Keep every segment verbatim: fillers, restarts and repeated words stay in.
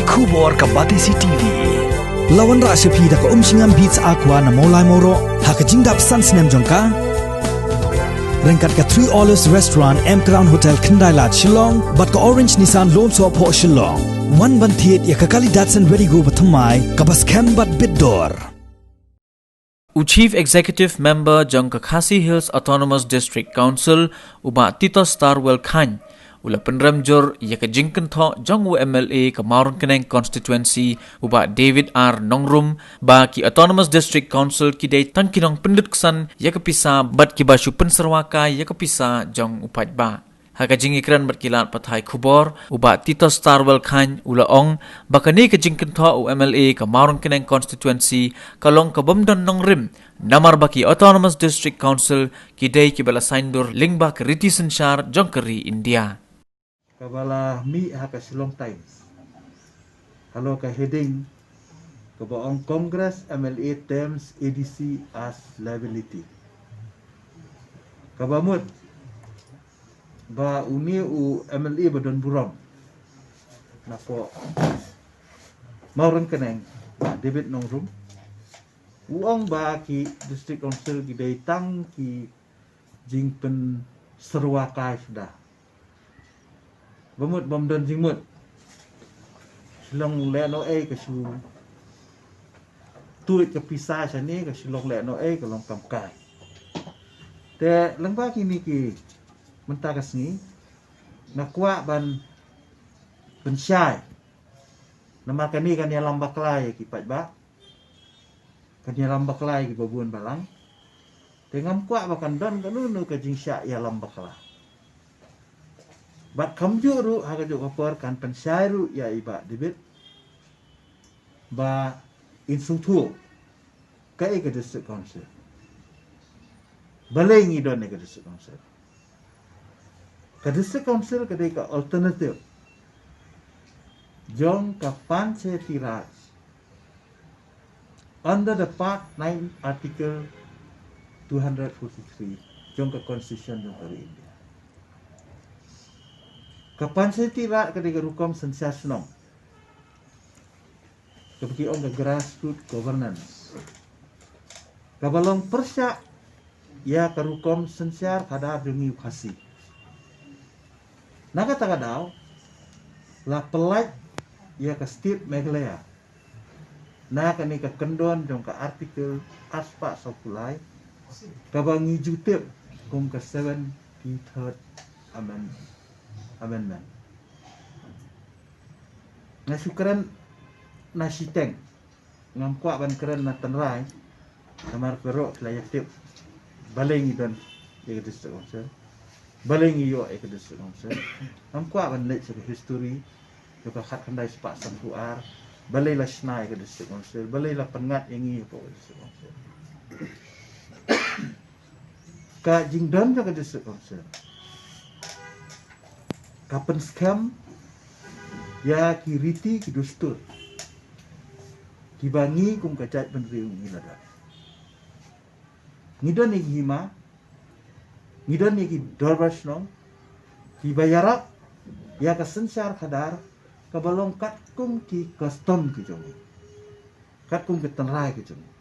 Khubor ka Batesi T V. La wanrah sha phi da ka Umshngam Beats Aqua na Mawlai Mawroh ha ka jingdap san snem jong ka. Ryngkat ka Three Olives Restaurant, M Crown Hotel, Khyndai Lad, Shillong, bad ka Orange Nissan Lone Soh Phoh, Shillong. Wan ban thied ïa ka kali Datsun Redi-GO bathymmai kaba skhem bad bit dor. U Chief Executive Member jong ka Khasi Hills Autonomous District Council, u Bah Titosstarwell Chyne, u la pynrem jur ïa ka jingkynthoh jong u M L A ka Mawryngkneng Constituency, u Bah David R Nongrum, ba ki Autonomous District Council ki dei tang ki nongpynlut ksan ïa ka pisa bad kiba shu pynsyrwa kai ïa ka pisa jong u paidbah. Ha ka jingïakren bad ki lad pathai khubor, u Bah Titosstarwell Chyne u la ong ba kane ka jingkynthoh u M L A ka Mawryngkneng Constituency ka long ka bym don nongrim, namar ba ki Autonomous District Council ki dei kiba la saiñdur lyngba ka riti synshar jong ka ri India. Kaba la mih ha ka Shillong Times halor ka heading kaba ong Congress M L A terms A D C as liability. Kaba mut ba une u M L A ba don burom na pdeng Mawryngkneng, David Nongrum, u ong ba ki District Council ki dei tang ki jingpynsyrwa kai suda. Ba mut bym don jingmut. Shu long lehnohei ka shu tuid ka pisa shane, ka shu long lehnohei ka long kam kai. Te lyngba kine ki mynta ka sngi nga kwah ban pynshai. Namar kane kan ïalam bakla ïa ki paidbah, kan ïalam bakla ïa ki babun balang. Te ngam kwah ba kan don kano kano ka jingshah ïalam bakla. Bad kumjuh ruh ha kajuh ka por kan pynshai ruh ïa i Bah David ba in sngewthuh kaei ka District Council. Balei ngi don ïa ka District Council? Ka District Council ka dei ka alternative jong ka Panchayati Raj under the Part nine, Article two hundred forty-three jong ka Constitution jong ka ri India. Ka Panchayati Raj ka dei ka rukom synshar shnong kaba ki ong ka grassroots governance, kaba long pyrshah ïa ka rukom synshar khadar jong ngi u Khasi. Na kata ka daw la pyllait ïa ka State Meghalaya na kane ka kyndon jong ka Article arspah sawphew lai, kaba ngi ju tip kum ka seventy-third amend-, amendment. Nga shu kren na shiteng, ngam kwah ban kren na tynrai. Namar baroh ki la ïa tip balei ngi don ïa ka District Council, balei ngi ïoh ïa ka District Council. Ngam kwah ban leit sha ka history jong ka khatkhyndai spah sanphew ar, balei la shna ïa ka District Council, balei la pynngat ïa ngi hapoh ka District Council. Ka jingdon jong ka District Council ka pynskhem ïa ki riti ki dustur kiba ngi kum ka jaitbynriew ngi la don. Ngi don ïa ki hima, ngi don ïa ki dorbar shnong kiba ïarap ïa ka synshar khadar kaba long katkum ki custom ki jong ngi, katkum ki tynrai ki jong ngi.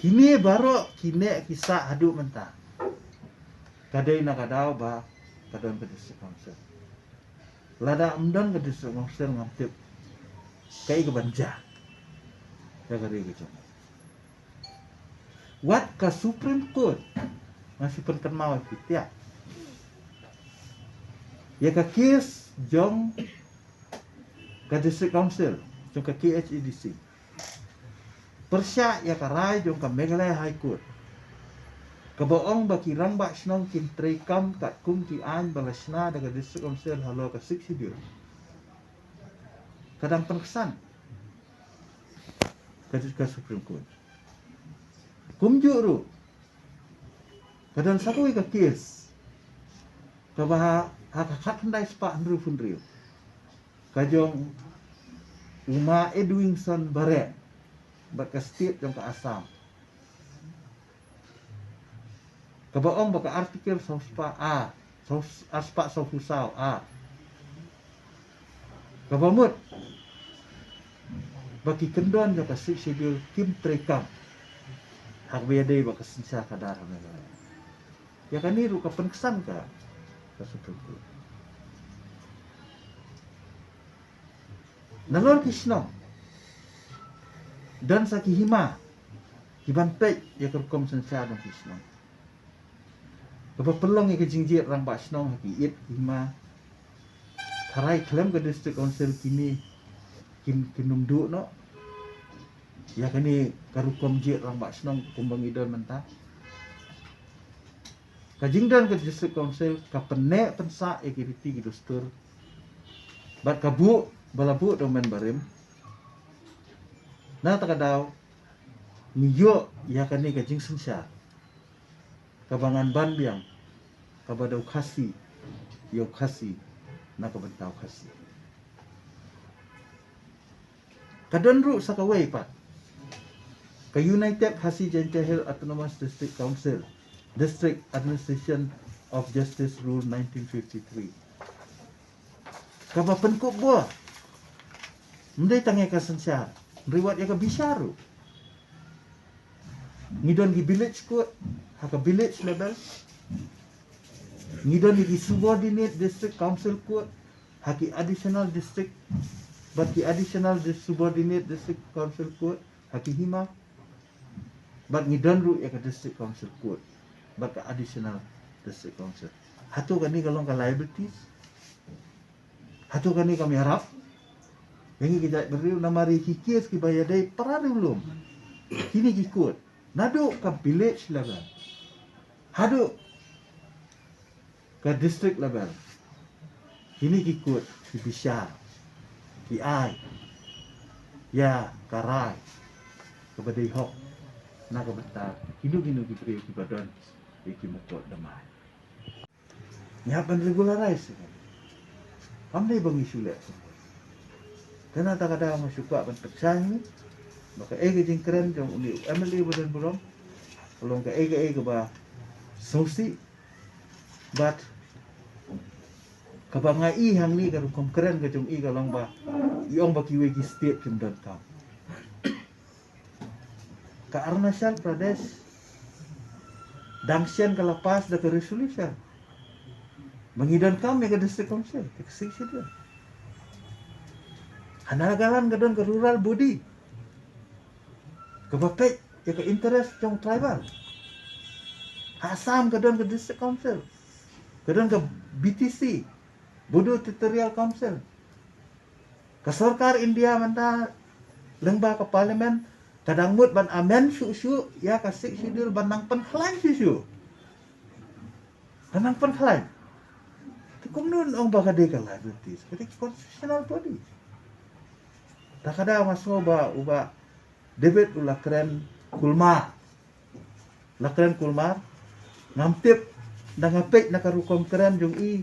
Kine baroh kine ki sah haduh mynta. Ka dei na ka daw ba ka don ka District Council. Lada ym don ka District Council ngam tip kaei kaban jia ïa ka ri ka jong ngi. Wat ka Supreme Court, nga shu pynkynmaw ïa phi tiak, ïa ka case jong ka District Council jong ka K H A D C, pyrshah ïa ka rai jong ka Meghalaya High Court kaba ong ba ki rangbah shnong kin treikam katkum ki aiñ ba la shna da ka District Council halor ka Sixth Schedule. Ka dang pynksan ka, ka Supreme Court. Kumjuh ruh ka don sa kawei ka case kaba ha, ha ka khatkhyndai spah hynriewphew hynriew, ka jong u Ma Edwingson Barret bad ka state jong ka Assam, kaba ong ba ka Article saw spah A, saw, arspah sawphew saw A, Kaba mut ba ki kyndon jong ka Sixth Schedule kim treikam ha kaba ïadei bad ka synshar khadar ha Meghalaya. Ïa kane ruh ka pynksan ka, ka Supreme Court. Nalor ki shnong don sa ki hima kiban peit ïa ka rukom synshar jong ki shnong. Kaba pynlong ïa ka jingjied rangbah shnong ha ki ïit ki hima. Tharai khlem ka District Council kine kin, kin ym duh noh ïa kane ka rukom jied rangbah shnong kumba ngi don mynta. Ka jingdon ka District Council ka pynneh pynsah ïa ki riti ki dustur bad ka buh ba la buh da u men barim. Na kata ka daw ngi ïoh ïa kane ka jingsynshar kaba ngan ban biang, kaba da u Khasi ïa u Khasi na ka bynta u Khasi. Ka don ruh sa kawei pat, ka United Khasi Jaintia Hills Autonomous District Council, District Administration of Justice Rule nineteen fifty-three. Kaba pynkup bor, ym dei tang ïa ka synshar, hynrei wat ïa ka bishar ruh. Ngi don ki village court ha ka village level. Ngi don ki subordinate district council court ha ki additional district, bad ki additional dis-, subordinate district council court ha ki hima. Bad ngi don ruh ïa ka District Council Court bad ka Additional District Council. Hato kane ka long ka liabilities? Hato kane kam ïarap ïa ngi ki jait bynriew? Namar ïa ki case kiba ïadei para riewlum, kine ki court, naduh ka village level haduh ka district level, kine ki court ki bishar, ki ai ïa ka rai kaba dei hok na ka bynta kino kino ki briew kiba don ïa ki mukotduma. Ngi hap ban regularize ïa kane. Kam dei ba ngi shu leh. Te na kata ka daw nga shu kwah ban pynshai ïa ngi ba kaei ka jingkren jong une u M L A ba don burom ka long kaei kaei kaba sngewsih. Bad kaba nga i hangne ka rukom kren ka jong i ka long ba i ong ba kiwei ki state kim donkam. Ka Arunachal Pradesh dang shen ka la pass da ka resolution ba ngi donkam ïa ka District Council, ka Sixth Schedule. Ha Nagaland ka don ka rural body kaba peit ïa ka interest jong tribal. Ha Assam ka don ka District Council, ka don ka B T C, Bodo Territorial Council. Ka sorkar India mynta lyngba ka parliament ka dang mut ban amend shuh shuh ïa ka Sixth Schedule ban nang pynkhlaiñ shuh shuh. Ka nang pynkhlaiñ. Te kumno ong ba ka dei ka liabilities, ka dei constitutional body. Te ka daw nga sngew ba u Bah David u la kren kulmar. La kren kulmar. Ngam tip, da nga peit na ka rukom kren jong i,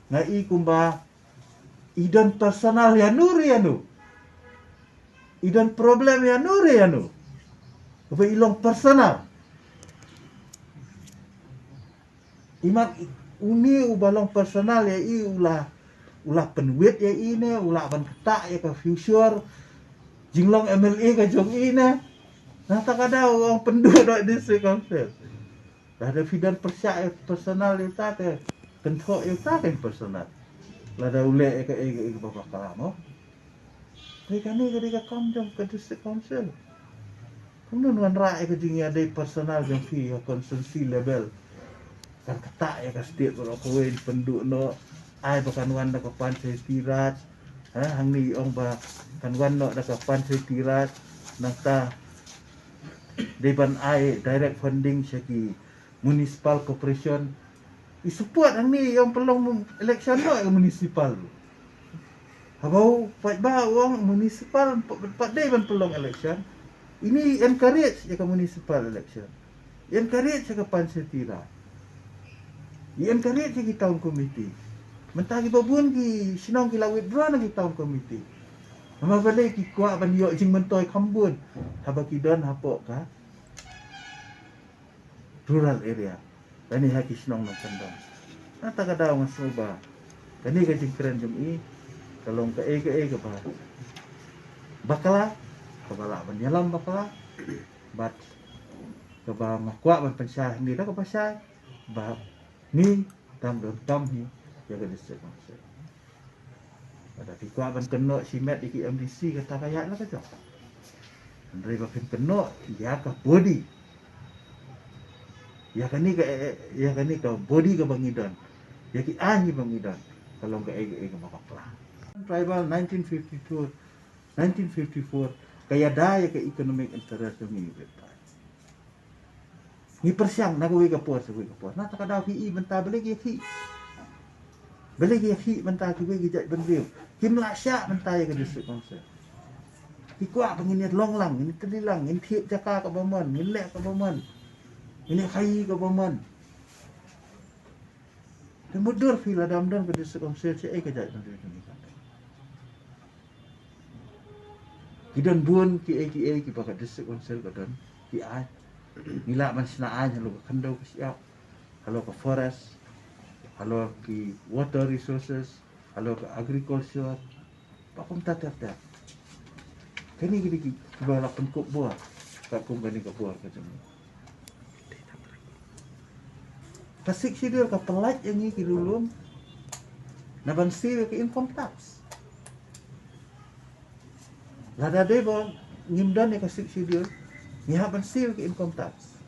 nga i kumba i don personal ïano re ïano. I don problem ïano re ïano. Kaba i long personal. I mat une uba long personal ïa i u la, u la pynwit ïa i ne u la ban ktah ïa ka future jinglong M L A ka jong i ne. Na kata ka daw u ong pynduh noh District Council. Lada phi don pyrshah ïa personal ïa uta te kynthoh ïa uta ka personal. Lada u leh ïa kaei kaei kaba bakla mo. Te kane ka dei ka kam jong ka District Council. Kumno ngan rah ïa ka jingïadei personal jong phi ha constituency level? Kan ktah ïa ka state baroh kawei, pynduh noh, ai ba kan wan da ka Panchayati Raj. Ha, hangne i ong ba kan wan noh da ka Panchayati Raj. Nangta dei ban ai direct funding sha ki municipal corporation. I support hangne i ong pynlong election noh ïa ka municipal. Haba u paidbah u ong municipal pat dei ban pynlong election, ine i encourage ïa ka municipal election, i encourage ïa ka Panchayati Raj, i encourage ïa ki town committee. Mynta kiba bun ki shnong ki la withdraw na ki town committee. Namar balei? Ki kwah ban ïoh jingmyntoi kham bun haba ki don hapoh ka rural area lane ha ki shnong nongkyndong. Na kata ka daw nga sngew ba kane ka jingkren jong i Ka long kaei kaei kaba bakla, kaba lah ban ïalam bakla, bad kaba nga kwah ban pynshai hangne da kaba shai ba ngi dang donkam hi ïa ka District Council. Lada phi kwah ban kynnoh shimet ïa ki M D C, kata ka ïaid la ka jong. Hynrei ba phin kynnoh ïa ka body, ïa kane ka, ïa kane ka body kaba ngi don, ïa ki aiñ kiba ngi don, ka long kaei kaei kaba bakla. Tribal nineteen fifty-two, nineteen fifty-four, ka ïada ïa ka economic interest jong ngi. Ngi pyrshang na kawei ka por sha kawei ka por. Na kata ka daw ki i mynta balei ki ïakhih, balei ki ïakhih mynta kiwei ki jaitbynriew. Kim lah shah mynta ïa ka District Council. Ki kwah ba ngin ïalong lang, ngin tylli lang, ngin thied jaka kaba mon, ngin leh kaba mon, ngin ïakhaïi kaba mon. Te mutdur phi, lada ym don ka District Council, shaei ka jaitbynriew jong ngi kan don? Ki don bun kiei kiei kiba ka District Council ka don ki aiñ. Ngi lah ban shna aiñ halor ka khyndew ka shyiap, halor ka forest, halor ki water resources, halor ka agriculture, bad kumta ter ter. Kine ki dei kiba la pynkup bor katkum kane ka bor ka jong ngi. Ka Sixth Schedule ka pyllait ïa ngi ki riewlum na ban siew ïa ka income tax. Lada dei ba ngim don ïa ka Sixth Schedule, ngi hap ban siew ïa ka income tax.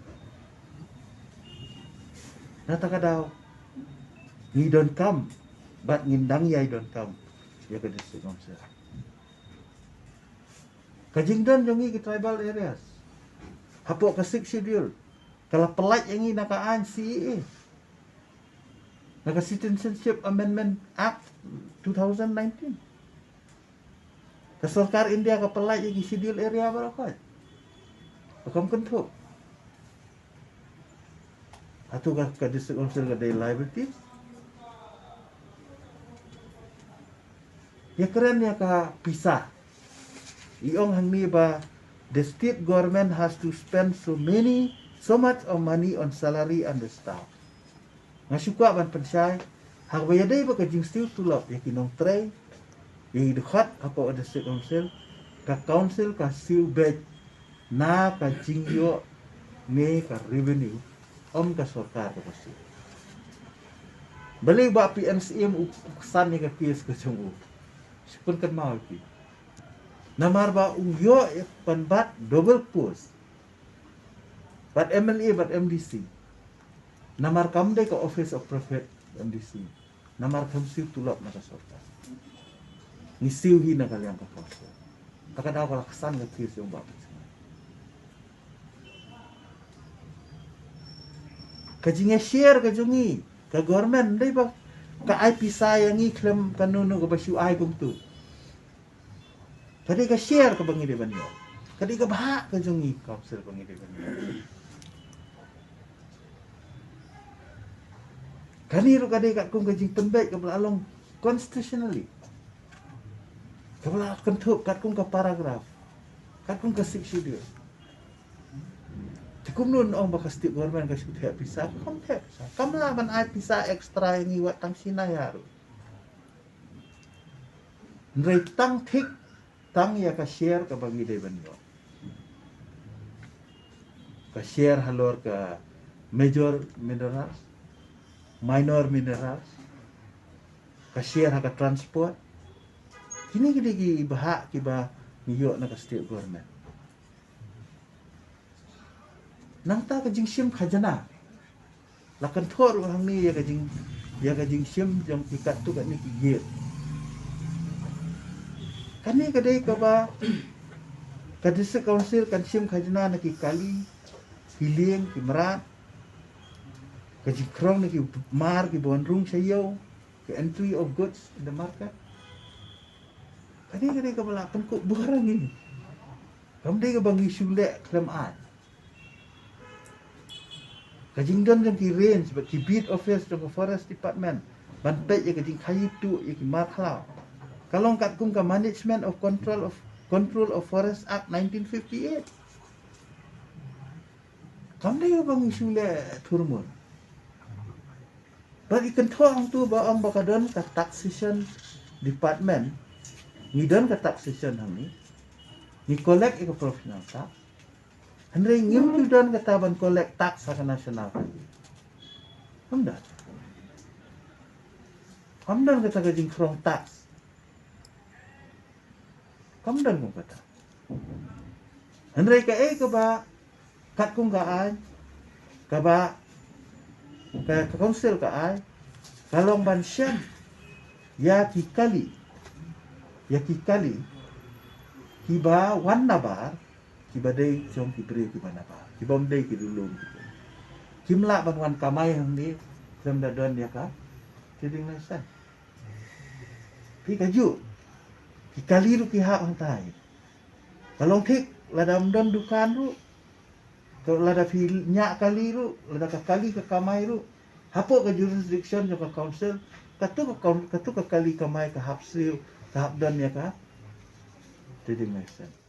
Na kata ka daw ngi donkam bad ngin dang ïai donkam ïa ka District Council. Ka jingdon jong ngi ki tribal areas hapoh ka Sixth Schedule ka la pyllait ïa ngi na ka aiñ C A A, na ka Citizenship Amendment Act two thousand nineteen. Ka sorkar India ka pyllait ïa ki Schedule Area baroh khoit. Ka kam kynthup. Hato ka, ka District Council ka dei liability? Ïa kren ïa ka pisa, i ong hangne ba the state government has to spend so many, so much of money on salary and the staff. Nga shu kwah ban pynshai, haba ïadei bad ka jingsiew tulop ïa ki nongtrei, ïa ki dkhot hapoh ka District Council, ka Council ka siew beit na ka jingïoh ne ka revenue, ym ka sorkar kaba siew. Balei ba P N C M u ksan ïa ka case ka jong u? Shu pynkynmaw ïa phi. Namar ba u ïoh ïa pynbat double post, bad M L A bad M D C. Namar kam dei ka office of profit M D C. Namar kam siew tulop na ka sorkar. Ngi siew hi na ka liang ka council. Ta ka daw ka la ksan ka case jong ba. Ka jingïashare ka jong ngi, ka government, dei ba ka ai pisa ïa ngi khlem kano kano kaba shu ai kumtu. Ka dei ka share kaba ngi dei ban ïoh. Ka dei ka bhah ka jong ngi council ba ngi dei ban ïoh. Kane ruh ka dei katkum ka jingpynbeit kaba la long constitutionally, kaba la kynthup katkum ka paragraph, katkum ka Sixth Schedule. Te kumno ong ba ka state government ka shu theh pisa? Kam theh pisa. Kam lah ban ai pisa extra ïa ngi wat tang shi naya ruh. Hynrei tang thik tang ïa ka share kaba ngi dei ban ïoh. Ka share halor ka major minerals, minor minerals, ka share ha ka transport. Kine ki dei ki bhah kiba ngi ïoh na ka state government. Nangta ka jingshim khajna. La kynthoh ruh hangne ïa ka jing, ïa ka jingshim jong ki katto katne ki gate. Kane ka dei kaba ka District Council kan shim khajna na ki kali, ki lieng, ki mrad, ka jingkhrong na ki mar kiba wan rung sha ïew, ka entry of goods in the market. Kane ka dei kaba la pynkup bor ha ngi. Kam dei kaba ngi shu leh khlem ai. Ka jingdon jong ki range bad ki beat office jong ka Forest Department ban peit ïa ka jingkhaïi tuh ïa ki mar khlaw ka long katkum ka Management of Control of, Control of Forest Act nineteen fifty-eight. Kam dei kaba ngi shu leh thurmur. Bad i kynthoh hangtu ba ong ba ka don ka taxation department, ngi don ka taxation hangne, ngi collect ïa ka professional tax. Hynrei ngim ju don kata ban collect tax ha ka national. Kam don. Kam don kata ka jingkhrong tax. Kam don kum kata. Hynrei kaei kaba katkum ka aiñ, kaba ka, ka council ka ai, ka long ban shem ïa ki kali, ïa ki kali kiba wan nabar, kiba dei jong ki briew kiba nabar, kibym dei ki riewlum ki. Kim lah ban wan kamai hangne khlem da don ïa ka trading license. Phi, kajuh ki kali ruh ki hap hangtai. Ka long thik lada ym don dukan ruh, ka, lada phi ñiah kali ruh, lada ka kali ka kamai ruh, hapoh ka jurisdiction jong ka council, katu ka kaun-, katu ka kali kamai ka hap siew, ka hap don ïa ka trading license.